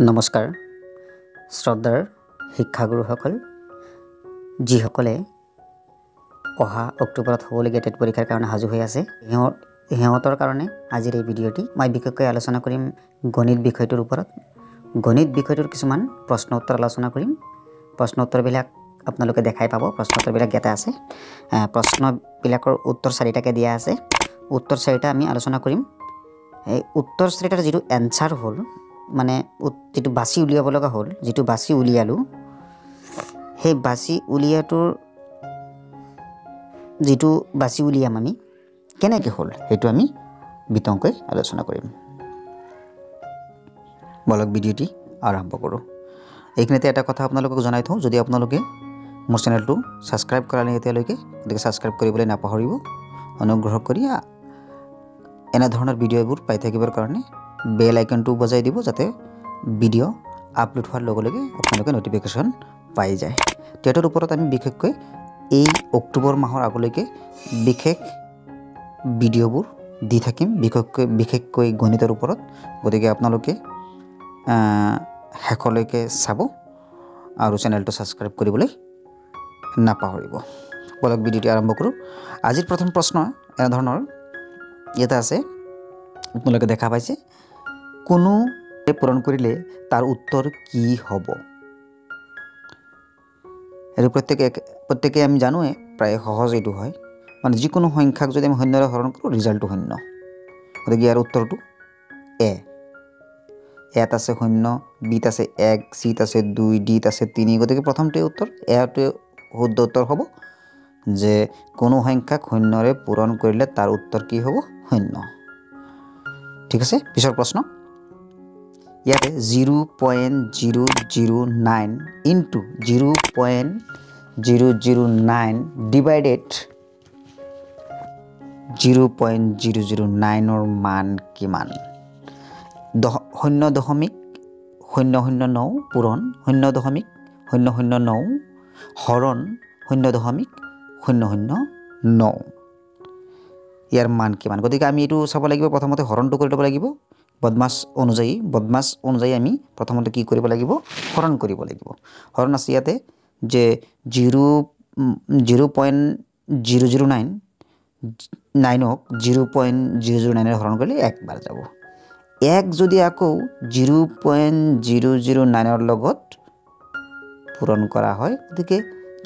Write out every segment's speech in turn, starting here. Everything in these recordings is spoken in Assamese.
নমস্কাৰ শ্ৰদ্ধাৰ শিক্ষাগুৰুসকল, যিসকলে অহা অক্টোবৰত হ'বলগীয়া টেট পৰীক্ষাৰ কাৰণে সাজু হৈ আছে, সিহঁতৰ কাৰণে আজিৰ এই ভিডিঅ'টি মই বিশেষকৈ আলোচনা কৰিম গণিত বিষয়টোৰ ওপৰত। গণিত বিষয়টোৰ কিছুমান প্ৰশ্ন উত্তৰ আলোচনা কৰিম। প্ৰশ্ন উত্তৰবিলাক আপোনালোকে দেখাই পাব। প্ৰশ্ন উত্তৰবিলাক ইয়াতে আছে। প্ৰশ্নবিলাকৰ উত্তৰ চাৰিটাকৈ দিয়া আছে। উত্তৰ চাৰিটা আমি আলোচনা কৰিম। এই উত্তৰ চাৰিটাৰ যিটো এনচাৰ হ'ল, মানে যিটো বাছি উলিয়াব লগা হ'ল, যিটো বাছি উলিয়ালোঁ, সেই বাছি উলিয়াটোৰ যিটো বাছি উলিয়াম আমি কেনেকৈ হ'ল সেইটো আমি বিতংকৈ আলোচনা কৰিম। বলক ভিডিঅ'টি আৰম্ভ কৰোঁ। এইখিনিতে এটা কথা আপোনালোকক জনাই থওঁ, যদি আপোনালোকে মোৰ চেনেলটো ছাবস্ক্ৰাইব কৰা নাই এতিয়ালৈকে, গতিকে ছাবস্ক্ৰাইব কৰিবলৈ নাপাহৰিব। অনুগ্ৰহ কৰি এনেধৰণৰ ভিডিঅ'বোৰ পাই থাকিবৰ কাৰণে বেল আইকনটো বজাই দিব, যাতে ভিডিঅ' আপলোড হোৱাৰ লগে লগে আপোনালোকে ন'টিফিকেশ্যন পাই যায়। টেটৰ ওপৰত আমি বিশেষকৈ এই অক্টোবৰ মাহৰ আগলৈকে বিশেষ ভিডিঅ'বোৰ দি থাকিম, বিশেষকৈ গণিতৰ ওপৰত। গতিকে আপোনালোকে শেষলৈকে চাব আৰু চেনেলটো ছাবস্ক্ৰাইব কৰিবলৈ নাপাহৰিব। বলক ভিডিঅ'টি আৰম্ভ কৰোঁ। আজিৰ প্ৰথম প্ৰশ্ন এনেধৰণৰ ইয়াতে আছে, আপোনালোকে দেখা পাইছে, কোনো পূৰণ কৰিলে তাৰ উত্তৰ কি হ'ব? এইটো প্ৰত্যেকে আমি জানোৱে, প্ৰায় সহজ এইটো হয়। মানে যিকোনো সংখ্যাক যদি আমি শূন্যৰে হৰণ কৰোঁ, ৰিজাল্টটো শূন্য। গতিকে ইয়াৰ উত্তৰটো এ। এত আছে শূন্য, বিত আছে এক, চিত আছে দুই, ডিত আছে তিনি। গতিকে প্ৰথমটোৱে উত্তৰ, এটোৱে শুদ্ধ উত্তৰ হ'ব, যে কোনো সংখ্যাক শূন্যৰে পূৰণ কৰিলে তাৰ উত্তৰ কি হ'ব? শূন্য। ঠিক আছে, পিছৰ প্ৰশ্ন। ইয়াতে 0.009 ইনটু 0.009 ডিভাইডেড 0.009ৰ মান কিমান? 0.009 পূৰণ 0.009 হৰণ 0.009, ইয়াৰ মান কিমান? গতিকে আমি এইটো চাব লাগিব। প্ৰথমতে হৰণটো কৰি ল'ব লাগিব। বদমাছ অনুযায়ী আমি প্ৰথমতে কি কৰিব লাগিব? হৰণ কৰিব লাগিব। হৰণ আছে ইয়াতে যে 0.009 নাইনক 0.009 হৰণ কৰিলে একবাৰ যাব। এক যদি আকৌ 0.009ৰ লগত পূৰণ কৰা হয়, গতিকে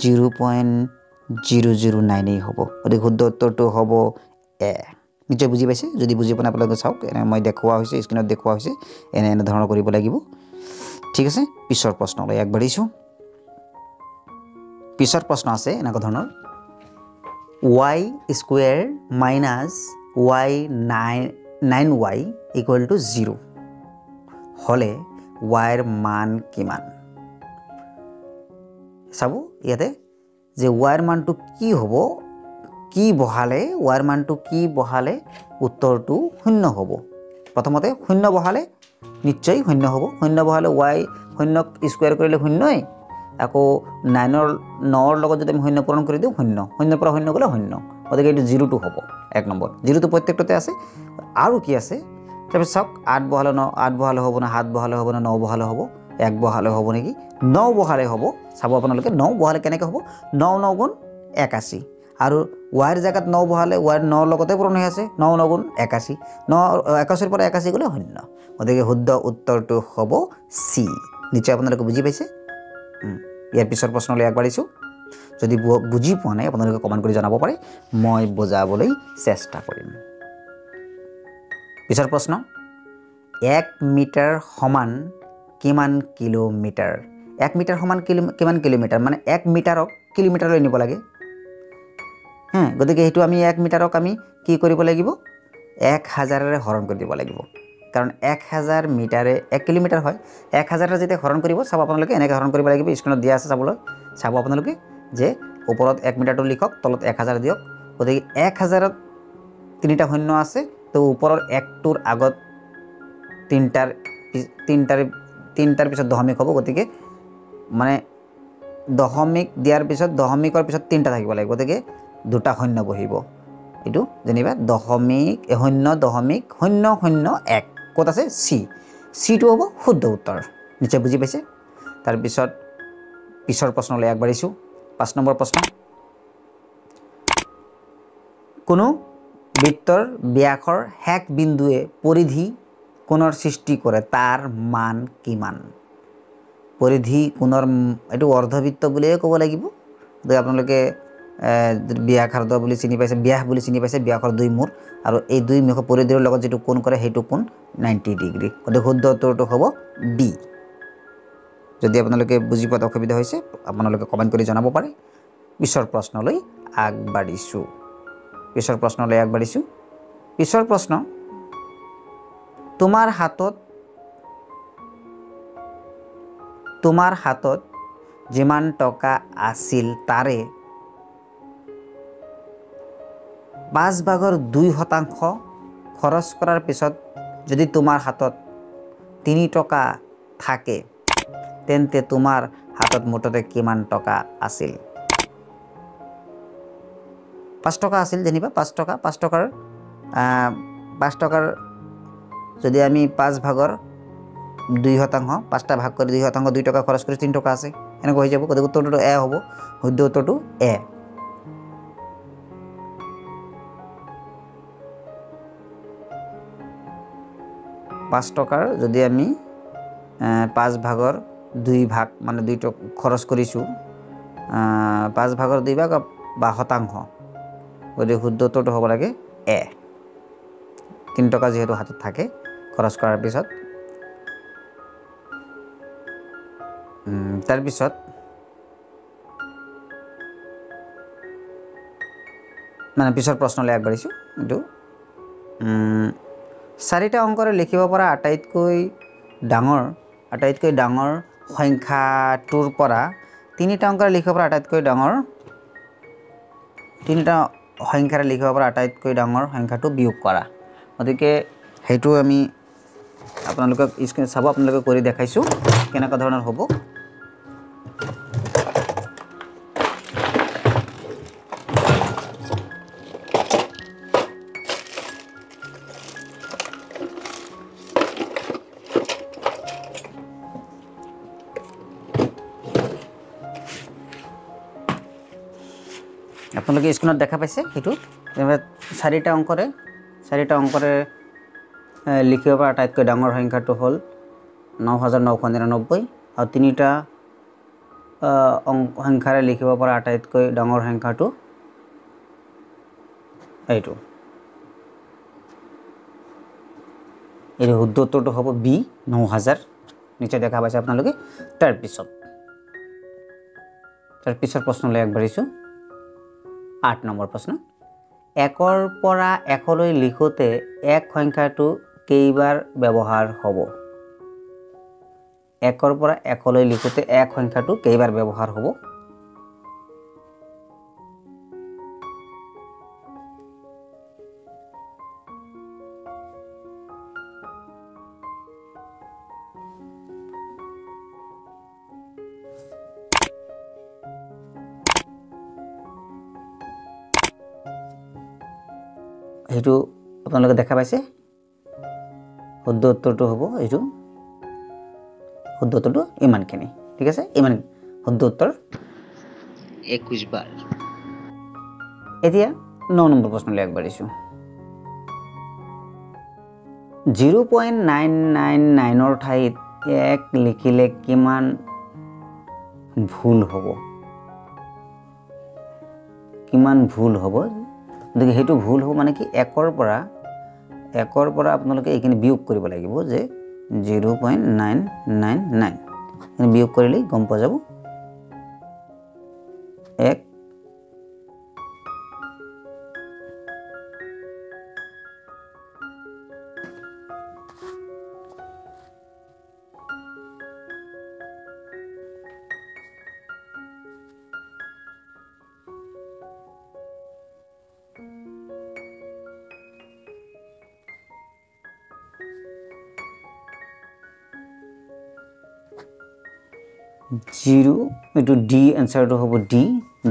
0.009 হ'ব। গতিকে শুদ্ধ উত্তৰটো হ'ব এ। নিশ্চয় বুজি পাইছে? যদি বুজি পোৱা নাই আপোনালোকে চাওক, এনে মই দেখুওৱা হৈছে, স্ক্ৰীণত দেখুওৱা হৈছে, এনে এনেধৰণৰ কৰিব লাগিব। ঠিক আছে, পিছৰ প্ৰশ্নলৈ আগবাঢ়িছোঁ। পিছৰ প্ৰশ্ন আছে এনেকুৱা ধৰণৰ, y square minus y nine y equal to zero হ'লে ৱাইৰ মান কিমান? চাব ইয়াতে যে ৱাইৰ মানটো কি হ'ব, কি বহালে ৱাইৰ মানটো কি বহালে উত্তৰটো শূন্য হ'ব। প্ৰথমতে শূন্য বহালে নিশ্চয় শূন্য হ'ব। শূন্য বহালে ৱাই শূন্যক স্কুৱেৰ কৰিলে শূন্যই, আকৌ নৰ লগত যদি আমি শূন্য পূৰণ কৰি দিওঁ শূন্য, শূন্যৰ পৰা শূন্য গ'লে শূন্য। গতিকে এইটো জিৰ'টো হ'ব এক নম্বৰ। জিৰ'টো প্ৰত্যেকটোতে আছে। আৰু কি আছে তাৰপিছত চাওক, আঠ বহালে ন, আঠ বহালে হ'ব নে সাত বহালে হ'ব নে ন বহালে হ'ব, এক বহালে হ'ব নেকি? ন বহালে হ'ব। চাব আপোনালোকে ন বহালে কেনেকৈ হ'ব? ন ন গুণ 81, আৰু ৱাইৰ জেগাত ন বহালে ৱাইৰ নৰ লগতে পূৰণ হৈ আছে, ন ন গুণ 81, ন 81ৰ পৰা 81 গ'লে শূন্য। গতিকে শুদ্ধ উত্তৰটো হ'ব চি। নিশ্চয় আপোনালোকে বুজি পাইছে। ইয়াৰ পিছৰ প্ৰশ্নলৈ আগবাঢ়িছোঁ। যদি বুজি পোৱা নাই আপোনালোকে কমেণ্ট কৰি জনাব পাৰে, মই বুজাবলৈ চেষ্টা কৰিম। পিছৰ প্ৰশ্ন, 1 মিটাৰ সমান কিমান কিলোমিটাৰ? 1 মিটাৰ সমান কিমান কিলোমিটাৰ? মানে 1 মিটাৰক কিলোমিটাৰলৈ নিব লাগে। গতিকে সেইটো আমি 1 মিটাৰক আমি কি কৰিব লাগিব? 1000-ৰে হৰণ কৰি দিব লাগিব। কাৰণ 1000 মিটাৰে 1 কিলোমিটাৰ হয়। 1000-ৰে যেতিয়া হৰণ কৰিব, চাব আপোনালোকে এনেকৈ হৰণ কৰিব লাগিব। স্ক্ৰীণত দিয়া আছে চাবলৈ। চাব আপোনালোকে যে ওপৰত 1 মিটাৰটো লিখক, তলত 1000 দিয়ক। গতিকে 1000ত তিনিটা শূন্য আছে, তো ওপৰৰ একটোৰ আগত তিনিটাৰ পিছত দশমিক হ'ব। গতিকে মানে দশমিক দিয়াৰ পিছত দশমিকৰ পিছত তিনিটা থাকিব লাগিব। গতিকে দুটা শূন্য বহিব। এইটো যেনিবা দশমিক শূন্য দশমিক শূন্য শূন্য এক। ক'ত আছে? চি। চিটো হ'ব শুদ্ধ উত্তৰ। নিশ্চয় বুজি পাইছে। তাৰপিছত পিছৰ প্ৰশ্নলৈ আগবাঢ়িছোঁ। 5 নম্বৰ প্ৰশ্ন, কোনো বৃত্তৰ ব্যাসৰ শেষ বিন্দুৱে পৰিধি কোণৰ সৃষ্টি কৰে, তাৰ মান কিমান? পৰিধি কোণৰ এইটো অৰ্ধবৃত্ত বুলিয়ে ক'ব লাগিব। গতিকে আপোনালোকে ব্যাসাৰ্ধ বুলি চিনি পাইছে, ব্যাস বুলি চিনি পাইছে, ব্যাসৰ দুই মূৰ আৰু এই দুই মূৰৰ পৰিধিৰ লগত যিটো কোণ কৰে সেইটো কোণ 90 ডিগ্ৰী। গতিকে শুদ্ধ উত্তৰটো হ'ব বি। যদি আপোনালোকে বুজি পোৱাত অসুবিধা হৈছে আপোনালোকে কমেণ্ট কৰি জনাব পাৰে। পিছৰ প্ৰশ্নলৈ আগবাঢ়িছোঁ। পিছৰ প্ৰশ্ন, তোমাৰ হাতত যিমান টকা আছিল তাৰে 5/2% খৰচ কৰাৰ পিছত যদি তোমাৰ হাতত 3 টকা থাকে, তেন্তে তোমাৰ হাতত মুঠতে কিমান টকা আছিল? 5 টকা আছিল যেনিবা, 5 টকা, 5 টকাৰ যদি আমি 5/2%, 5টা ভাগ কৰি 2%, 2 টকা খৰচ কৰি 3 টকা আছে, এনেকুৱা হৈ যাব। গতিকে উত্তৰটো এ হ'ব, শুদ্ধ উত্তৰটো এ। পাঁচ টকাৰ যদি আমি 5/2 মানে 2 টকা খৰচ কৰিছোঁ, 5/2 বা শতাংশ, গতিকে শুদ্ধ উত্তৰটো হ'ব লাগে এ। 3 টকা যিহেতু হাতত থাকে খৰচ কৰাৰ পিছত। তাৰপিছত মানে পিছৰ প্ৰশ্নলৈ আগবাঢ়িছোঁ। এইটো 4টা অংকৰে লিখিব পৰা আটাইতকৈ ডাঙৰ সংখ্যাটোৰ পৰা 3টা অংকৰে লিখিব পৰা আটাইতকৈ ডাঙৰ সংখ্যাটো বিয়োগ কৰা। গতিকে সেইটো আমি আপোনালোকক স্ক্ৰীণ চাব, আপোনালোকে কৰি দেখাইছোঁ কেনেকুৱা ধৰণৰ হ'ব। আপোনালোকে স্ক্ৰীণত দেখা পাইছে সেইটো 4টা অংকৰে লিখিব পৰা আটাইতকৈ ডাঙৰ সংখ্যাটো হ'ল 9999 আৰু 3টা সংখ্যাৰে লিখিব পৰা আটাইতকৈ ডাঙৰ সংখ্যাটো এইটো। এই শুদ্ধ উত্তৰটো হ'ব বি, 9000। নিশ্চয় দেখা পাইছে আপোনালোকে। তাৰপিছৰ প্ৰশ্নলৈ আগবাঢ়িছোঁ। 8 নম্বৰ প্ৰশ্ন, 1ৰ পৰা 1লৈ লিখোঁতে এক সংখ্যাটো কেইবাৰ ব্যৱহাৰ হ'ব? 1ৰ পৰা 1লৈ লিখোঁতে এক সংখ্যাটো কেইবাৰ ব্যৱহাৰ হ'ব? সেইটো আপোনালোকে দেখা পাইছে। শুদ্ধ উত্তৰটো হ'ব এইটো, শুদ্ধ উত্তৰটো ইমানখিনি। ঠিক আছে, ইমান শুদ্ধ উত্তৰ 21 বাৰ। এতিয়া 9 নম্বৰ প্ৰশ্নলৈ আগবাঢ়িছোঁ। 0.999ৰ ঠাইত 1 লিখিলে কিমান ভুল হ'ব? গতিকে সেইটো ভুল হ'ব মানে কি, একৰ পৰা আপোনালোকে এইখিনি বিয়োগ কৰিব লাগিব, যে 0.999 বিয়োগ কৰিলেই গম পোৱা যাব 1 0, এইটো ডি এনচাৰটো হ'ব ডি,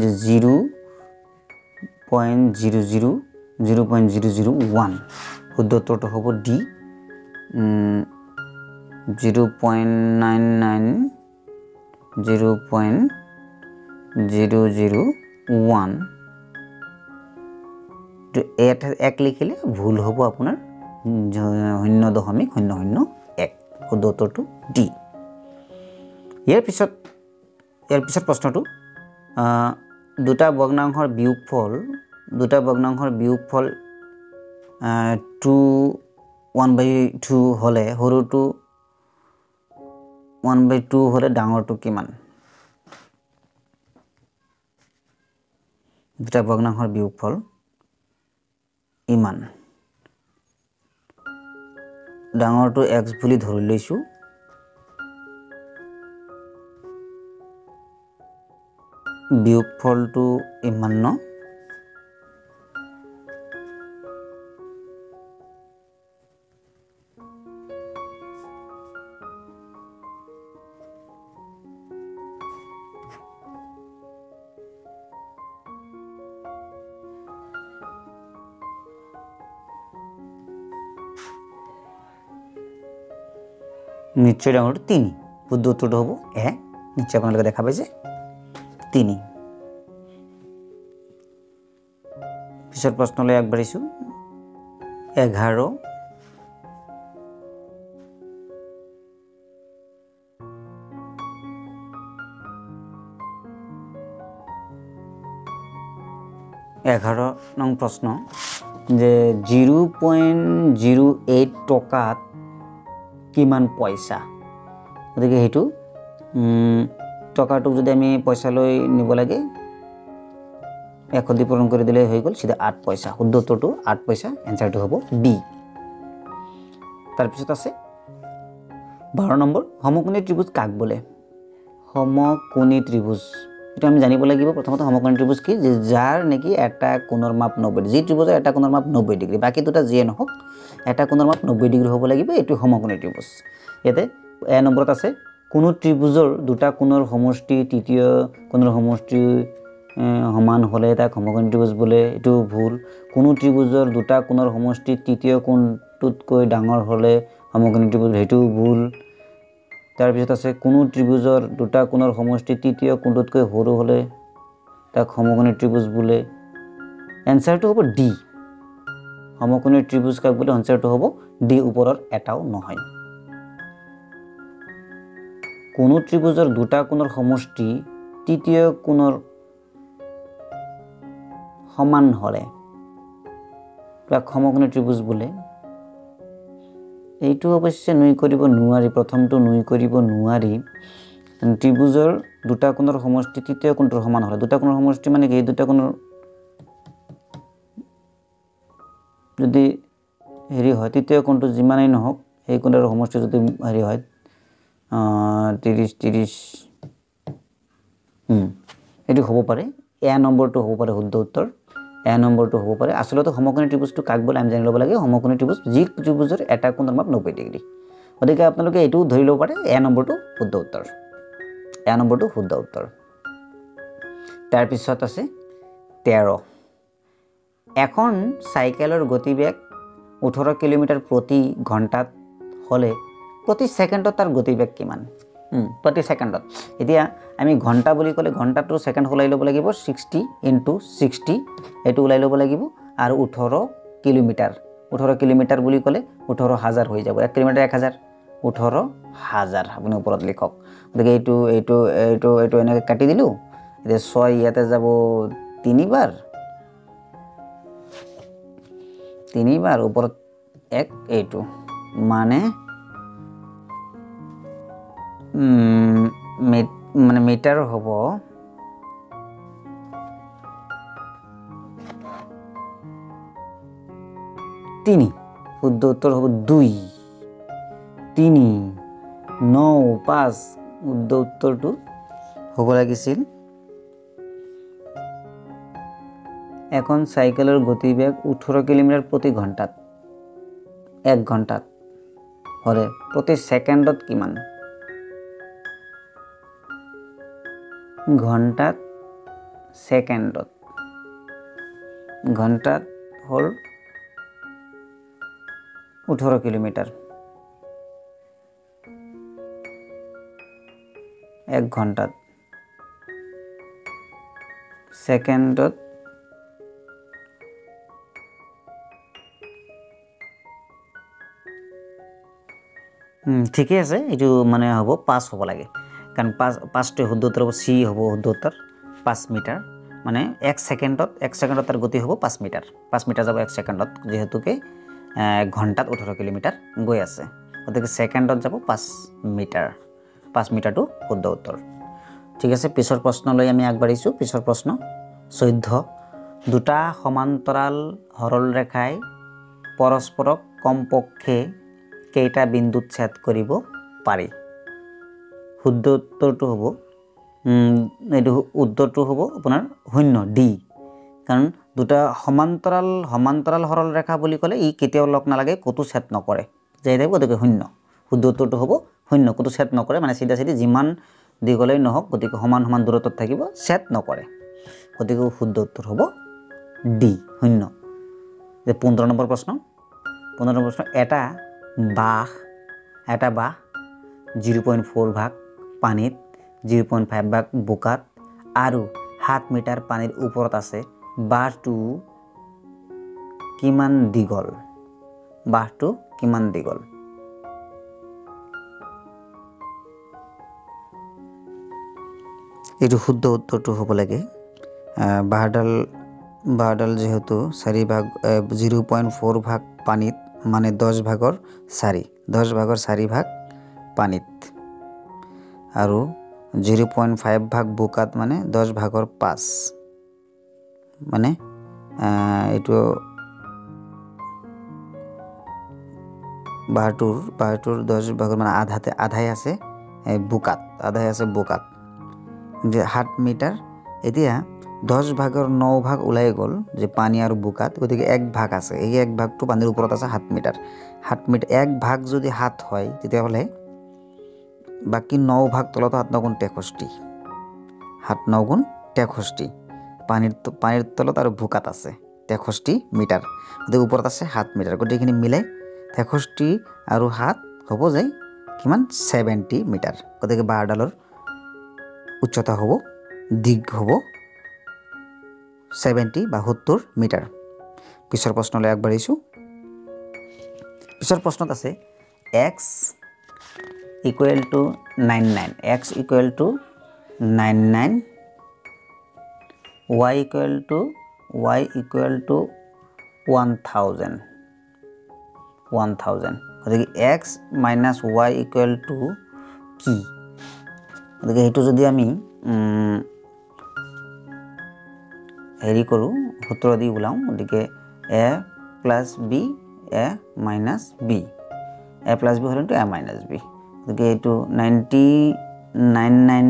যে 0.000.001। শুদ্ধ উত্তৰটো হ'ব ডি। 0.99 0.001। এক লিখিলে ভুল হ'ব আপোনাৰ 0.001। শুদ্ধ উত্তৰটো ডি। ইয়াৰ পিছত প্ৰশ্নটো, দুটা ভগ্নাংশৰ বিয়োগফল 2 1/2 হ'লে সৰুটো 1/2 হ'লে ডাঙৰটো কিমান? দুটা ভগ্নাংশৰ বিয়োগফল ইমান, ডাঙৰটো x বুলি ধৰি লৈছোঁ। বিয়োগফলটো ইমান ন, নিশ্চয় ডাঙৰটো 3। শুদ্ধ উত্তৰটো হ'ব এ। নিশ্চয় আপোনালোকে দেখা পাইছে 3। পিছৰ প্ৰশ্নলৈ আগবাঢ়িছোঁ। 11 নং প্ৰশ্ন, যে 0.08 টকাত কিমান পইচা? গতিকে সেইটো টকাটোক যদি আমি পইচালৈ নিব লাগে 1 দি পূৰণ কৰি দিলে হৈ গ'ল চিধা 8 পইচা। শুদ্ধ উত্তৰটো 8 পইচা, এনচাৰটো হ'ব বি। তাৰপিছত আছে 12 নম্বৰ, সমকোণী ত্ৰিভুজ কাক বোলে? সমকোণী ত্ৰিভুজ এইটো আমি জানিব লাগিব। প্ৰথমতে সমকোণী ত্ৰিভুজ কি? যে যাৰ নেকি এটা কোণৰ মাপ 90, যি ত্ৰিভুজৰ এটা কোণৰ মাপ 90 ডিগ্ৰী, বাকী দুটা যিয়ে নহওক এটা কোণৰ মাপ 90 ডিগ্ৰী হ'ব লাগিব, এইটো সমকোণী ত্ৰিভুজ। ইয়াতে এ নম্বৰত আছে কোনো ত্ৰিভুজৰ দুটা কোণৰ সমষ্টি তৃতীয় কোণৰ সমষ্টি সমান হ'লে তাক সমকোণী ত্ৰিভুজ বোলে, এইটো ভুল। কোনো ত্ৰিভুজৰ দুটা কোণৰ সমষ্টি তৃতীয় কোণটোতকৈ ডাঙৰ হ'লে সমকোণী ত্ৰিভুজ, সেইটোও ভুল। তাৰপিছত আছে কোনো ত্ৰিভুজৰ দুটা কোণৰ সমষ্টি তৃতীয় কোণটোতকৈ সৰু হ'লে তাক সমকোণী ত্ৰিভুজ বোলে। এনচাৰটো হ'ব ডি। সমকোণী ত্ৰিভুজ কাক বোলে? এনচাৰটো হ'ব ডি, ওপৰৰ এটাও নহয়। কোনো ত্ৰিভুজৰ দুটা কোণৰ সমষ্টি তৃতীয় কোণৰ সমান হ'লে তাক সমকোণী ত্ৰিভুজ বোলে। এইটো অৱশ্যে নুই কৰিব নোৱাৰি, প্ৰথমটো নুই কৰিব নোৱাৰি। ত্ৰিভুজৰ দুটা কোণৰ সমষ্টি তৃতীয় কোণটোৰ সমান হ'লে, দুটা কোণৰ সমষ্টি মানে কি? এই দুটা কোণৰ যদি হেৰি হয়, তৃতীয় কোণটো যিমানেই নহওক সেই কোণৰ সমষ্টি যদি হেৰি হয় 30 30, এইটো হ'ব পাৰে। এ নম্বৰটো হ'ব পাৰে শুদ্ধ উত্তৰ। এ নম্বৰটো হ'ব পাৰে। আচলতে সমকোণী ত্ৰিভুজটো কাক বোলে আমি জানি ল'ব লাগে। সমকোণী ত্ৰিভুজ যি ত্ৰিভুজৰ এটা কোণৰ মাপ 90 ডিগ্ৰী। গতিকে আপোনালোকে এইটোও ধৰি ল'ব পাৰে, এ নম্বৰটো শুদ্ধ উত্তৰ। এ নম্বৰটো শুদ্ধ উত্তৰ। তাৰপিছত আছে 13। এখন চাইকেলৰ গতিবেগ 18 কিলোমিটাৰ প্ৰতি ঘণ্টাত হ'লে প্ৰতি ছেকেণ্ডত তাৰ গতিবেগ কিমান? প্ৰতি ছেকেণ্ডত। এতিয়া আমি ঘণ্টা বুলি ক'লে ঘণ্টাটো ছেকেণ্ড ওলাই ল'ব লাগিব, 60 × 60 এইটো ওলাই ল'ব লাগিব। আৰু 18 কিলোমিটাৰ, 18 কিলোমিটাৰ বুলি ক'লে 18,000 হৈ যাব। 1 কিলোমিটাৰ 1000, 18,000 আপুনি ওপৰত লিখক। গতিকে এইটো এইটো এইটো এইটো এনেকৈ কাটি দিলোঁ। এতিয়া 6 ইয়াতে যাব তিনিবাৰ, তিনিবাৰ ওপৰত 1, এইটো মানে মানে মিটাৰ হ'ব 3। শুদ্ধ উত্তৰ হ'ব 2 3 9 5। শুদ্ধ উত্তৰটো হ'ব লাগিছিল। এখন চাইকেলৰ গতিবেগ 18 কিলোমিটাৰ প্ৰতি ঘণ্টাত, 1 ঘণ্টাত হ'লে প্ৰতি ছেকেণ্ডত কিমান? ঘণ্টাত ছেকেণ্ডত, ঘণ্টাত হ'ল 18 কিলোমিটাৰ। এক ঘণ্টাত, ছেকেণ্ডত ঠিকে আছে, এইটো মানে হ'ব 5 হ'ব লাগে, কাৰণ 5টোৱে শুদ্ধ উত্তৰ হ'ব, চি হ'ব শুদ্ধ উত্তৰ, 5 মিটাৰ। মানে এক ছেকেণ্ডত তাৰ গতি হ'ব 5 মিটাৰ, 5 মিটাৰ যাব এক ছেকেণ্ডত, যিহেতুকে ঘণ্টাত 18 কিলোমিটাৰ গৈ আছে, গতিকে ছেকেণ্ডত যাব 5 মিটাৰ, 5 মিটাৰটো শুদ্ধ উত্তৰ। ঠিক আছে, পিছৰ প্ৰশ্নলৈ আমি আগবাঢ়িছোঁ। পিছৰ প্ৰশ্ন 14, দুটা সমান্তৰাল সৰল ৰেখাই পৰস্পৰক কমপক্ষে কেইটা বিন্দুত ছেদ কৰিব পাৰি? শুদ্ধ উত্তৰটো হ'ব, এইটো উত্তৰটো হ'ব আপোনাৰ 0, ডি। কাৰণ দুটা সমান্তৰাল সৰল ৰেখা বুলি ক'লে ই কেতিয়াও লগ নালাগে, ক'তো ছেদ নকৰে, যাই থাকিব, গতিকে 0। শুদ্ধ উত্তৰটো হ'ব 0, ক'তো ছেদ নকৰে, মানে চিধা চিধি যিমান দীঘলেই নহওক, গতিকে সমান সমান দূৰত্বত থাকিব, ছেদ নকৰে, গতিকে শুদ্ধ উত্তৰ হ'ব ডি, 0। 15 নম্বৰ প্ৰশ্ন, 15 নম্বৰ প্ৰশ্ন, এটা বাঁহ 0.4 ভাগ পানীত, 0.5 ভাগ বোকাত আৰু 7 মিটাৰ পানীৰ ওপৰত আছে, বাঁহটো কিমান দীঘল? বাঁহটো কিমান দীঘল? এইটো শুদ্ধ উত্তৰটো হ'ব লাগে, বাঁহডাল যিহেতু 4 ভাগ, 0.4 ভাগ পানীত, মানে 10 ভাগৰ 4, 10 ভাগৰ 4 ভাগ পানীত, আৰু 0.5 ভাগ বোকাত, মানে 10 ভাগৰ 5, মানে এইটো বাঁহটোৰ 10 ভাগৰ মানে আধাই আছে বোকাত, আধাই আছে বোকাত, যে 7 মিটাৰ। এতিয়া 10 ভাগৰ 9 ভাগ ওলাই গ'ল যে পানী আৰু বোকাত, গতিকে এক ভাগ আছে, এই এক ভাগটো পানীৰ ওপৰত আছে 7 মিটাৰ, 7 মিটাৰ, এক ভাগ যদি 7 হয় তেতিয়াহ'লে বাকী 9 ভাগ তলত 7 9 গুণ 63, 7 9 গুণ 63, পানীৰ তলত আৰু বোকাত আছে 63 মিটাৰ, গতিকে ওপৰত আছে 7 মিটাৰ, গোটেইখিনি মিলাই 63 আৰু 7 হ'ব যায় কিমান? 70 মিটাৰ। গতিকে বাঁহডালৰ উচ্চতা হ'ব, দীঘ হ'ব 70 বা 70 মিটাৰ। পিছৰ প্ৰশ্নলৈ আগবাঢ়িছোঁ। পিছৰ প্ৰশ্নত আছে x equal to 99, x equal to 99, y equal to 1000, 1000। গতিকে x minus y equal to কি? গতিকে সেইটো যদি আমি হেৰি কৰোঁ, সূত্ৰ দি ওলাওঁ, গতিকে a plus b, a minus b, a plus b হ'লে a minus b, গতিকে এইটো 99,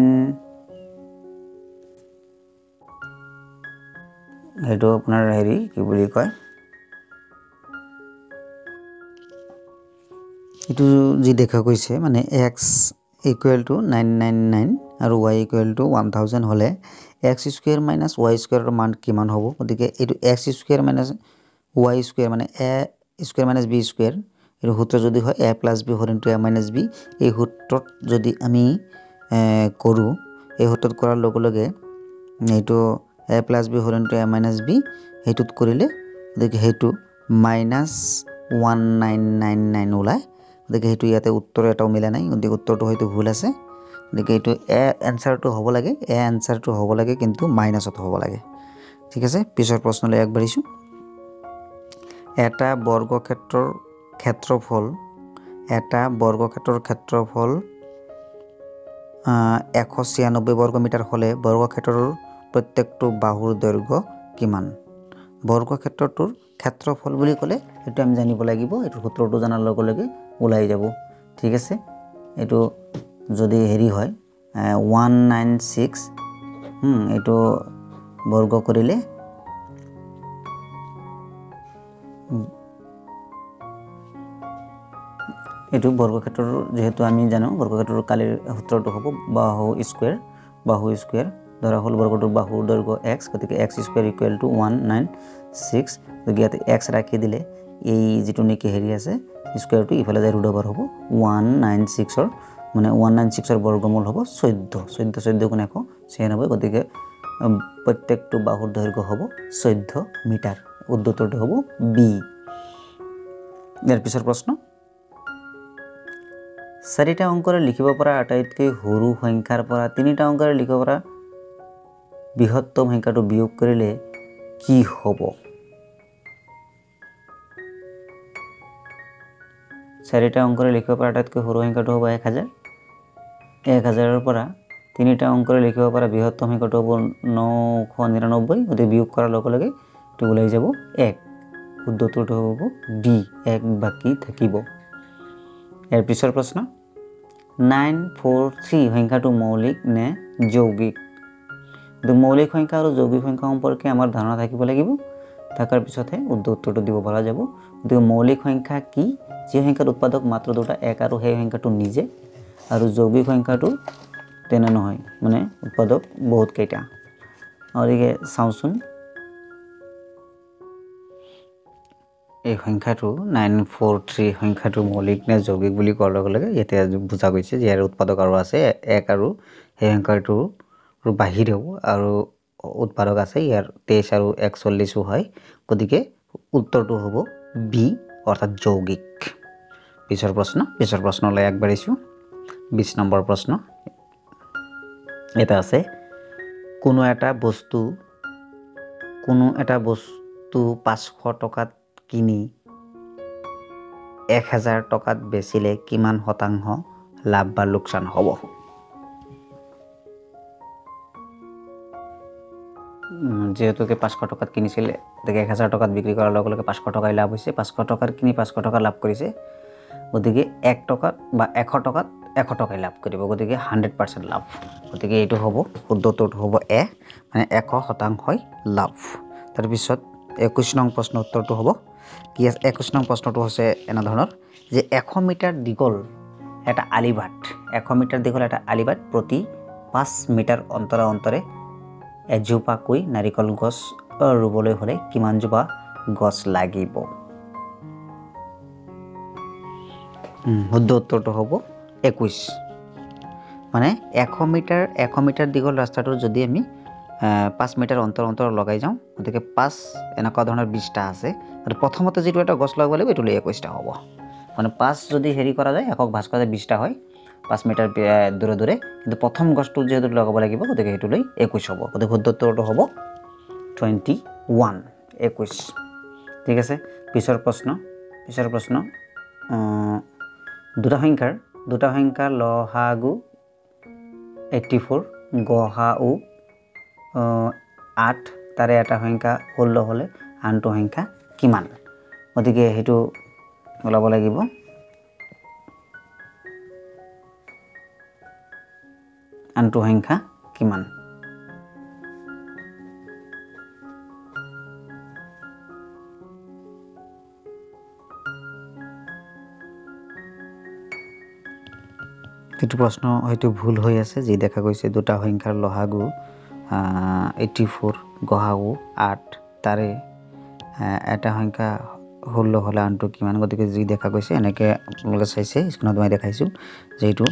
সেইটো আপোনাৰ হেৰি কি বুলি কয়, এইটো যি দেখা গৈছে মানে x equal to 999 আৰু y equal to 1000 হ'লে x square minus y স্কুৱেৰৰ মান কিমান হ'ব? গতিকে এইটো x square minus y square মানে a square minus b square, এইটো সূত্ৰ যদি হয় a plus b whole into a minus b, এই সূত্ৰত যদি আমি কৰোঁ, এই সূত্ৰত কৰাৰ লগে লগে এইটো a plus b whole into a minus b, সেইটোত কৰিলে গতিকে সেইটো মাইনাছ 1999 ওলায়, গতিকে সেইটো ইয়াতে উত্তৰ এটাও মিলা নাই, গতিকে উত্তৰটো হয়তো ভুল আছে, গতিকে এইটো এ এনচাৰটো হ'ব লাগে, এ এনচাৰটো হ'ব লাগে, কিন্তু মাইনাছত হ'ব লাগে। ঠিক আছে, পিছৰ প্ৰশ্নলৈ আগবাঢ়িছোঁ। এটা বৰ্গক্ষেত্ৰৰ ক্ষেত্ৰফল, এটা বৰ্গক্ষেত্ৰৰ ক্ষেত্ৰফল 196 বৰ্গমিটাৰ হ'লে বৰ্গক্ষেত্ৰৰ প্ৰত্যেকটো বাহুৰ দৈৰ্ঘ্য কিমান? বৰ্গক্ষেত্ৰটোৰ ক্ষেত্ৰফল বুলি ক'লে এইটো আমি জানিব লাগিব, এইটো সূত্ৰটো জনাৰ লগে লগে ওলাই যাব। ঠিক আছে, এইটো যদি হেৰি হয় 196, এইটো বৰ্গ কৰিলে এইটো বৰ্গক্ষেত্ৰৰ, যিহেতু আমি জানো বৰ্গক্ষেত্ৰৰ কালিৰ সূত্ৰটো হ'ব বাহু স্কুৱেৰ, বাহু স্কুৱেৰ ধৰা হ'ল বৰ্গটোৰ বাহুৰ দৈৰ্ঘ্য এক্স, গতিকে এক্স স্কুৱেৰ ইকুৱেল টু 196, গতিকে ইয়াতে এক্স ৰাখি দিলে এই যিটো নেকি হেৰি আছে স্কুৱেৰটো ইফালে যায় ৰুট অভাৰ হ'ব 196ৰ মানে 196ৰ বৰ্গমূল হ'ব 14, 14 14 গুণ 196, গতিকে প্ৰত্যেকটো বাহুৰ দৈৰ্ঘ্য হ'ব 14 মিটাৰ। উত্তৰটো হ'ব বি। ইয়াৰ পিছৰ প্ৰশ্ন, চাৰিটা অংকৰে লিখিব পৰা আটাইতকৈ সৰু সংখ্যাৰ পৰা তিনিটা অংকৰে লিখিব পৰা বৃহত্তম সংখ্যাটো বিয়োগ কৰিলে কি হ'ব? চাৰিটা অংকৰে লিখিব পৰা আটাইতকৈ সৰু সংখ্যাটো হ'ব 1000। 1000ৰ পৰা তিনিটা অংকৰে লিখিব পৰা বৃহত্তম সংখ্যাটো হ'ব 999, গতিকে বিয়োগ কৰাৰ লগে লগে এইটো ওলাই যাব 1। শুদ্ধ উত্তৰটো হ'ব বি, 1 বাকী থাকিব। ইয়াৰ পিছৰ প্ৰশ্ন, 943 সংখ্যাটো মৌলিক নে যৌগিক? মৌলিক সংখ্যা আৰু যৌগিক সংখ্যা সম্পৰ্কে আমাৰ ধাৰণা থাকিব লাগিব, থকাৰ পিছতহে শুদ্ধ উত্তৰটো দিব পৰা যাব। গতিকে মৌলিক সংখ্যা কি? যি সংখ্যাৰ উৎপাদক মাত্ৰ দুটা, এক আৰু সেই সংখ্যাটো নিজে, আৰু যৌগিক সংখ্যাটো তেনে নহয়, মানে উৎপাদক বহুত কেইটা। গতিকে চাওঁচোন এই সংখ্যাটো 943 সংখ্যাটো মৌলিক নে যৌগিক বুলি কোৱাৰ লগে লগে ইয়াতে বুজা গৈছে যে ইয়াৰ উৎপাদক আৰু আছে এক, আৰু সেই সংখ্যাটোৰ বাহিৰেও আৰু উৎপাদক আছে, ইয়াৰ 23 আৰু 41 হয়। গতিকে উত্তৰটো হ'ব বি, অৰ্থাৎ যৌগিক। পিছৰ প্ৰশ্ন, পিছৰ প্ৰশ্নলৈ আগবাঢ়িছোঁ। 20 নম্বৰ প্ৰশ্ন এটা আছে, কোনো এটা বস্তু 500 টকাত কিনি 1000 টকাত বেচিলে কিমান শতাংশ লাভ বা লোকচান হ'ব? যিহেতুকে 500 টকাত কিনিছিলে, গতিকে 1000 টকাত বিক্ৰী কৰাৰ লগে লগে 500 টকাই লাভ হৈছে। 500 টকাৰ কিনি 500 টকা লাভ কৰিছে, গতিকে 1 টকাত বা 100 টকাত 100 টকাই লাভ কৰিব, গতিকে 100% লাভ। গতিকে এইটো হ'ব শুদ্ধ উত্তৰটো হ'ব এ, মানে 100% লাভ। তাৰপিছত 21 নং প্ৰশ্ন উত্তৰটো হ'ব কি আছে? 21 নং প্ৰশ্নটো হৈছে এনেধৰণৰ যে 100 মিটাৰ দীঘল এটা আলিবাট, 100 মিটাৰ দীঘল এটা আলিবাট প্ৰতি 5 মিটাৰ অন্তৰে অন্তৰে এজোপাকৈ নাৰিকল গছ ৰুবলৈ হ'লে কিমানজোপা গছ লাগিব? শুদ্ধ উত্তৰটো হ'ব 21। মানে 100 মিটাৰ দীঘল ৰাস্তাটোৰ যদি আমি 5 মিটাৰ অন্তৰ অন্তৰ লগাই যাওঁ, গতিকে 5 এনেকুৱা ধৰণৰ 20টা আছে। আৰু প্ৰথমতে যিটো এটা গছ লগাব লাগিব এইটো লৈ 21টা হ'ব। মানে 5 যদি হেৰি কৰা যায়, একক ভাজ কৰা যায় 20টা হয় 5 মিটাৰ দূৰে দূৰে, কিন্তু প্ৰথম গছটো যিহেতু লগাব লাগিব গতিকে সেইটো লৈ 21 হ'ব। গতিকে শুদ্ধ উত্তৰটো হ'ব 21, 21। ঠিক আছে, পিছৰ প্ৰশ্ন, পিছৰ প্ৰশ্ন, দুটা সংখ্যাৰ লহাগু 84, গহাউ 8, তাৰে এটা সংখ্যা 16 হ'লে আনটো সংখ্যা কিমান? গতিকে সেইটো ওলাব লাগিব। আনটো সংখ্যা কিমান? এইটো প্ৰশ্ন হয়তো ভুল হৈ আছে, যি দেখা গৈছে দুটা সংখ্যাৰ লহাগু 84, গহাগু 8, তাৰে এটা সংখ্যা 16 হ'লে আনটো কিমান? গতিকে যি দেখা গৈছে এনেকৈ আপোনালোকে চাইছে, স্ক্ৰীণত মই দেখাইছোঁ যে এইটো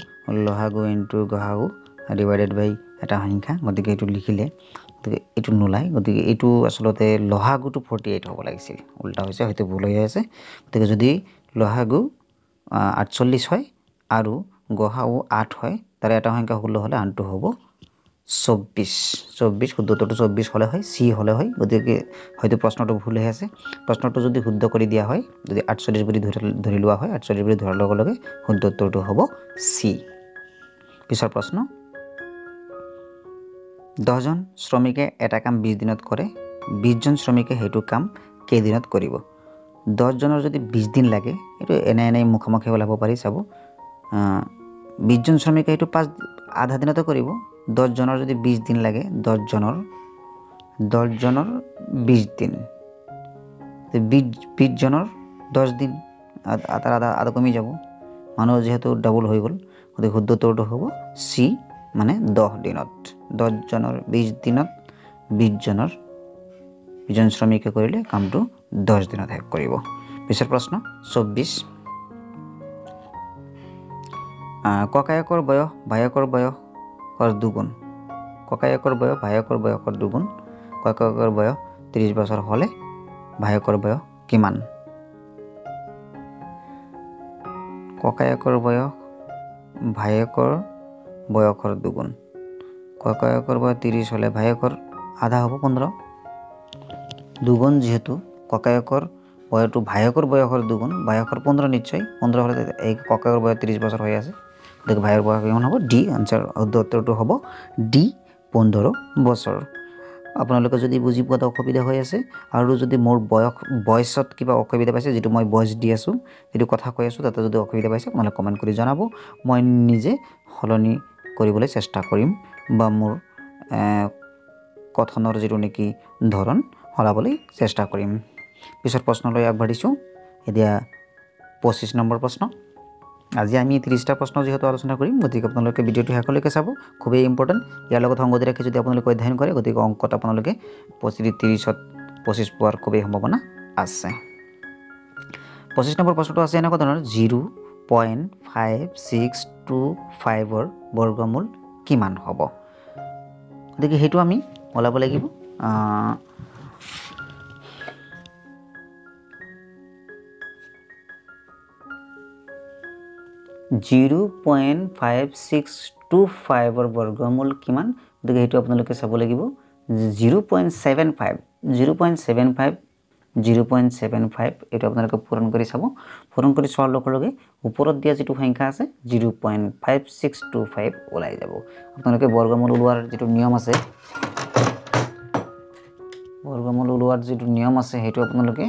লহাগু ইনটু গহাগু ডিভাইডেড বাই এটা সংখ্যা, গতিকে এইটো লিখিলে গতিকে এইটো নোলায়। গতিকে এইটো আচলতে লহাগুটো 48 হ'ব লাগিছিল, উল্টা হৈছে, হয়তো ভুল হৈ আছে। গতিকে যদি লহাগু 48 হয় আৰু গহাগু 8 হয়, তাৰে এটা সংখ্যা 16 হ'লে আনটো হ'ব 24। 24, শুদ্ধ উত্তৰটো 24 হ'লে হয়, চি হ'লে হয়। গতিকে হয়তো প্ৰশ্নটো ভুল হৈ আছে। প্ৰশ্নটো যদি শুদ্ধ কৰি দিয়া হয়, যদি 48 বুলি ধৰি লোৱা হয়, 48 বুলি ধৰাৰ লগে লগে শুদ্ধ উত্তৰটো হ'ব চি। পিছৰ প্ৰশ্ন, 10জন শ্ৰমিকে এটা কাম 20 দিনত কৰে, 20জন শ্ৰমিকে সেইটো কাম কেইদিনত কৰিব? 10জনৰ যদি 20 দিন লাগে, এইটো এনে এনেই মুখামুখি ওলাব পাৰি, চাব 20জন শ্ৰমিকে সেইটো আধা দিনতে কৰিব। 10জনৰ যদি 20 দিন লাগে, 10জনৰ 20 দিন, 20জনৰ 10 দিন, তাৰ আধা আধা কমি যাব, মানুহ যিহেতু ডাবল হৈ গ'ল। গতিকে শুদ্ধ উত্তৰটো হ'ব চি, মানে 10 দিনত। 10জনৰ 20 দিনত 20জন শ্ৰমিকে কৰিলে কামটো 10 দিনত শেষ কৰিব। পিছৰ প্ৰশ্ন 24, ককায়েকৰ বয়স ভায়েকৰ বয়সৰ দুগুণ, ককায়েকৰ বয়স ভায়েকৰ বয়সৰ দুগুণ, ককায়েকৰ বয়স 30 বছৰ হ'লে ভায়েকৰ বয়স কিমান? ককায়েকৰ বয়স ভায়েকৰ বয়সৰ দুগুণ, ককায়েকৰ বয়স 30 হ'লে ভায়েকৰ আধা হ'ব 15, দুগুণ যিহেতু ককায়েকৰ বয়সটো ভায়েকৰ বয়সৰ দুগুণ, ভায়েকৰ 15 নিশ্চয়, 15 হ'লে এই ককায়েকৰ বয়স 30 বছৰ হৈ আছে, গতিকে ভায়েকৰ বয়স কিমান হ'ব? ডি আনচাৰ, শুদ্ধ উত্তৰটো হ'ব ডি 15 বছৰ। আপোনালোকে যদি বুজি পোৱাত অসুবিধা হৈ আছে আৰু যদি মোৰ বয়সত কিবা অসুবিধা পাইছে, যিটো মই বয়স দি আছোঁ, যিটো কথা কৈ আছোঁ তাতে যদি অসুবিধা পাইছে আপোনালোকে কমেণ্ট কৰি জনাব, মই নিজে সলনি কৰিবলৈ চেষ্টা কৰিম বা মোৰ কথনৰ যিটো নেকি ধৰণ সলাবলৈ চেষ্টা কৰিম। পিছৰ প্ৰশ্নলৈ আগবাঢ়িছোঁ। এতিয়া 25 নম্বৰ প্ৰশ্ন। আজি আমি 30টা প্ৰশ্ন যিহেতু আলোচনা কৰিম, গতিকে আপোনালোকে ভিডিঅ'টো শেষলৈকে চাব, খুবেই ইম্পৰ্টেণ্ট। ইয়াৰ লগত সংগতি ৰাখি যদি আপোনালোকে অধ্যয়ন কৰে, গতিকে অংকত আপোনালোকে 30ত 25 পোৱাৰ খুবেই সম্ভাৱনা আছে। 25 নম্বৰ প্ৰশ্নটো আছে এনেকুৱা ধৰণৰ, 0.5625ৰ বৰ্গমূল কিমান হ'ব? গতিকে সেইটো আমি ওলাব লাগিব। 0.5625ৰ বৰ্গমূল কিমান? গতিকে সেইটো আপোনালোকে চাব লাগিব। 0.75, 0.75, 0.75 এইটো আপোনালোকে পূৰণ কৰি চাব। পূৰণ কৰি চোৱাৰ লগে লগে ওপৰত দিয়া যিটো সংখ্যা আছে 0.5625 ওলাই যাব। আপোনালোকে বৰ্গমূল ওলোৱাৰ যিটো নিয়ম আছে, বৰ্গমূল ওলোৱাৰ যিটো নিয়ম আছে সেইটো আপোনালোকে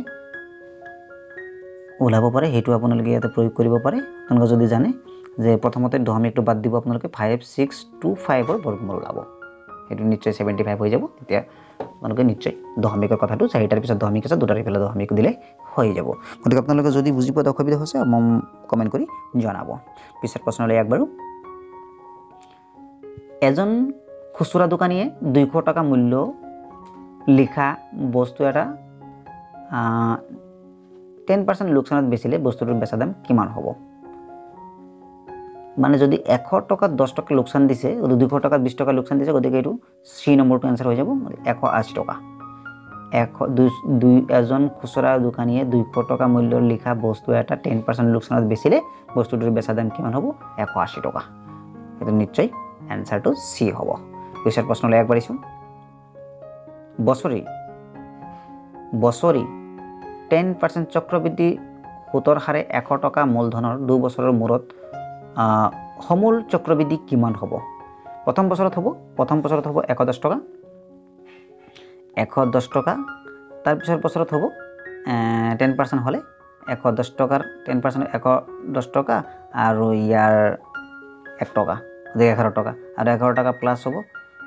ওলাব পাৰে, সেইটো আপোনালোকে ইয়াতে প্ৰয়োগ কৰিব পাৰে। আপোনালোকে যদি জানে যে প্ৰথমতে দশমিকটো বাদ দিব, আপোনালোকে 5625ৰ বৰ্গমূল ওলাব, সেইটো নিশ্চয় 75 হৈ যাব। তেতিয়া আপোনালোকে নিশ্চয় দশমিকৰ কথাটো, চাৰিটাৰ পিছত দশমিক আছে, দুটাৰ ইফালে দশমিক দিলে হৈ যাব। গতিকে আপোনালোকে যদি বুজি পোৱাত অসুবিধা হৈছে মোক কমেণ্ট কৰি জনাব। পিছত প্ৰশ্নলৈ আগবাঢ়ো। এজন খুচুৰা দোকানীয়ে 200 টকা মূল্য লিখা বস্তু এটা 10% লোকচানত বেচিলে বস্তুটোৰ বেচা দাম কিমান হ'ব? মানে যদি 100 টকাত 10 টকা লোকচান দিছে, 200 টকাত 20 টকা লোকচান দিছে, গতিকে এইটো চি নম্বৰটো এনচাৰ হৈ যাব, 180 টকা। এজন খুচুৰা দোকানীয়ে 200 টকা মূল্যৰ লিখা বস্তু এটা 10% লোকচানত বেচিলে বস্তুটোৰ বেচা দাম কিমান হ'ব? 180 টকা। সেইটো নিশ্চয় এনচাৰটো চি হ'ব। পিছৰ প্ৰশ্নলৈ আগবাঢ়িছোঁ। বছৰি 10% চক্ৰবৃদ্ধি সুতৰ হাৰে 100 টকা মূলধনৰ 2 বছৰৰ মূৰত সমূল চক্ৰবৃদ্ধি কিমান হ'ব? প্ৰথম বছৰত হ'ব 110 টকা, 110 টকা। তাৰপিছৰ বছৰত হ'ব 10% হ'লে 110 টকাৰ 10% 110 টকা আৰু ইয়াৰ 1 টকা, গতিকে 11 টকা, আৰু 11 টকা প্লাছ হ'ব,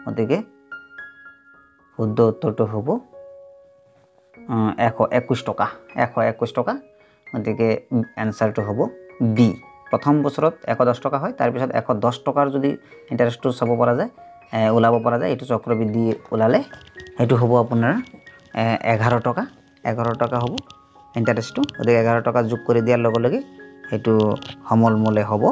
গতিকে শুদ্ধ উত্তৰটো হ'ব 121 টকা, 121 টকা। গতিকে এনচাৰটো হ'ব বি। প্ৰথম বছৰত 110 টকা হয়, তাৰপিছত 110 টকাৰ যদি ইণ্টাৰেষ্টটো চাব পৰা যায়, ওলাব পৰা যায়, এইটো চক্ৰবৃদ্ধি ওলালে সেইটো হ'ব আপোনাৰ 11 টকা, 11 টকা হ'ব ইণ্টাৰেষ্টটো। গতিকে 11 টকা যোগ কৰি দিয়াৰ লগে লগে সেইটো সমলমূলে হ'ব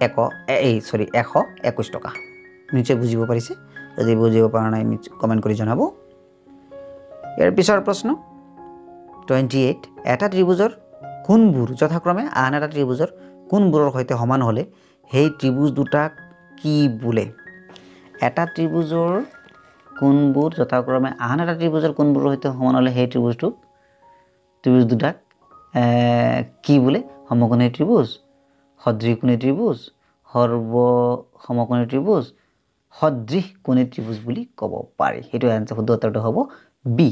121 টকা। নিশ্চয় বুজিব পাৰিছে? যদি বুজিব পৰা নাই কমেণ্ট কৰি জনাব। ইয়াৰ পিছৰ প্ৰশ্ন 28, এটা ত্ৰিভুজৰ কোণবোৰ যথাক্ৰমে আন এটা ত্ৰিভুজৰ কোণবোৰৰ সৈতে সমান হ'লে সেই ত্ৰিভুজ দুটাক কি বোলে? এটা ত্ৰিভুজৰ কোণবোৰ যথাক্ৰমে আন এটা ত্ৰিভুজৰ কোণবোৰৰ সৈতে সমান হ'লে সেই ত্ৰিভুজ দুটাক কি বোলে? সমকোণী ত্ৰিভুজ, সদৃশকোণী ত্ৰিভুজ, সৰ্বসমকোণী ত্ৰিভুজ, সদৃশকোণী ত্ৰিভুজ বুলি ক'ব পাৰি। সেইটো এনচাৰ শুদ্ধ উত্তৰটো হ'ব বি,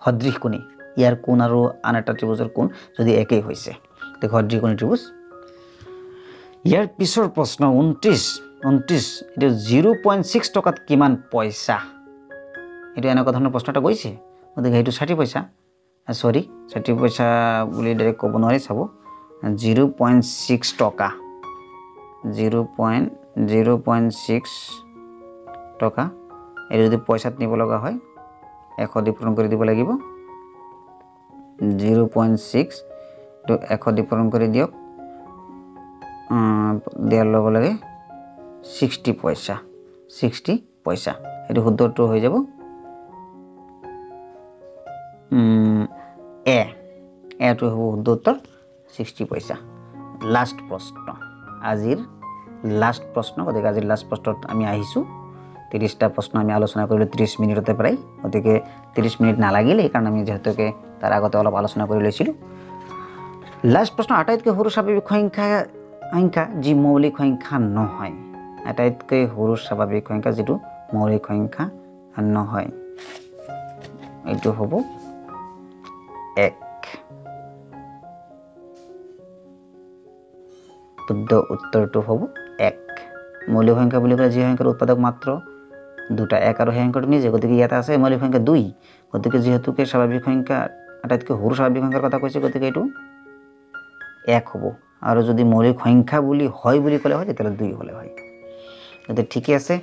সদৃশকোণী। ইয়াৰ কোণ আৰু আন এটা ত্ৰিভুজৰ কোণ যদি একেই হৈছে, গতিকে সদৃশকোণী ত্ৰিভুজ। ইয়াৰ পিছৰ প্ৰশ্ন 29, এইটো 0.6 টকাত কিমান পইচা? এইটো এনেকুৱা ধৰণৰ প্ৰশ্ন এটা গৈছে, গতিকে সেইটো 60 পইচা, চৰি 60 পইচা বুলি ডাইৰেক্ট ক'ব নোৱাৰি, চাব 0.6 টকা, 0.6 টকা। এইটো যদি পইচাত নিব লগা হয় 100 দি পূৰণ কৰি দিব লাগিব। 0.6 তো 100 দি পূৰণ কৰি দিয়ক, দিয়াৰ লগে লগে 60 পইচা, 60 পইচা। এইটো শুদ্ধ উত্তৰ হৈ যাব এ, এটো হ'ব শুদ্ধ উত্তৰ 60 পইচা। লাষ্ট প্ৰশ্ন, আজিৰ লাষ্ট প্ৰশ্ন। গতিকে আজিৰ লাষ্ট প্ৰশ্নত আমি আহিছোঁ। 30টা প্ৰশ্ন আমি আলোচনা কৰিলোঁ 30 মিনিটতে প্ৰায়, গতিকে 30 মিনিট নালাগিল, সেইকাৰণে আমি যিহেতুকে তাৰ আগতে অলপ আলোচনা কৰি লৈছিলোঁ। লাষ্ট প্ৰশ্ন, আটাইতকৈ সৰু স্বাভাৱিক সংখ্যা যি মৌলিক সংখ্যা নহয়। আটাইতকৈ সৰু স্বাভাৱিক সংখ্যা যিটো মৌলিক সংখ্যা নহয়, এইটো হ'ব 1। শুদ্ধ উত্তৰটো হ'ব 1। মৌলিক সংখ্যা বুলি ক'লে যি সংখ্যাৰ উৎপাদক মাত্ৰ দুটা, 1 আৰু সেই সংখ্যাটো নিজে, গতিকে ইয়াত আছে মৌলিক সংখ্যা 2। গতিকে যিহেতুকে স্বাভাৱিক সংখ্যা আটাইতকৈ সৰু স্বাভাৱিক সংখ্যাৰ কথা কৈছে, গতিকে এইটো 1 হ'ব। আৰু যদি মৌলিক সংখ্যা বুলি হয় বুলি ক'লে হয়, তেতিয়াহ'লে 2 হ'লে হয়। গতিকে ঠিকে আছে,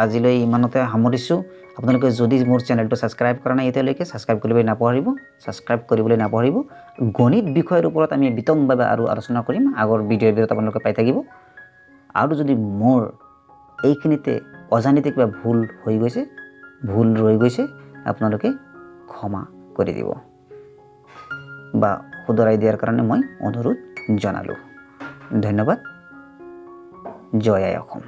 আজিলৈ ইমানতে সামৰিছোঁ। আপোনালোকে যদি মোৰ চেনেলটো ছাবস্ক্ৰাইব কৰা নাই এতিয়ালৈকে, ছাবস্ক্ৰাইব কৰিবলৈ নাপাহৰিব, ছাবস্ক্ৰাইব কৰিবলৈ নাপাহৰিব। গণিত বিষয়ৰ ওপৰত আমি বিতংভাৱে আৰু আলোচনা কৰিম, আগৰ ভিডিঅ'বোৰত আপোনালোকে পাই থাকিব। আৰু যদি মোৰ এইখিনিতে অজানিতে কিবা ভুল হৈ গৈছে, ভুল ৰৈ গৈছে, আপোনালোকে ক্ষমা কৰি দিব বা শুধৰাই দিয়াৰ কাৰণে মই অনুৰোধ জনালোঁ। ধন্যবাদ। জয় আই অসম।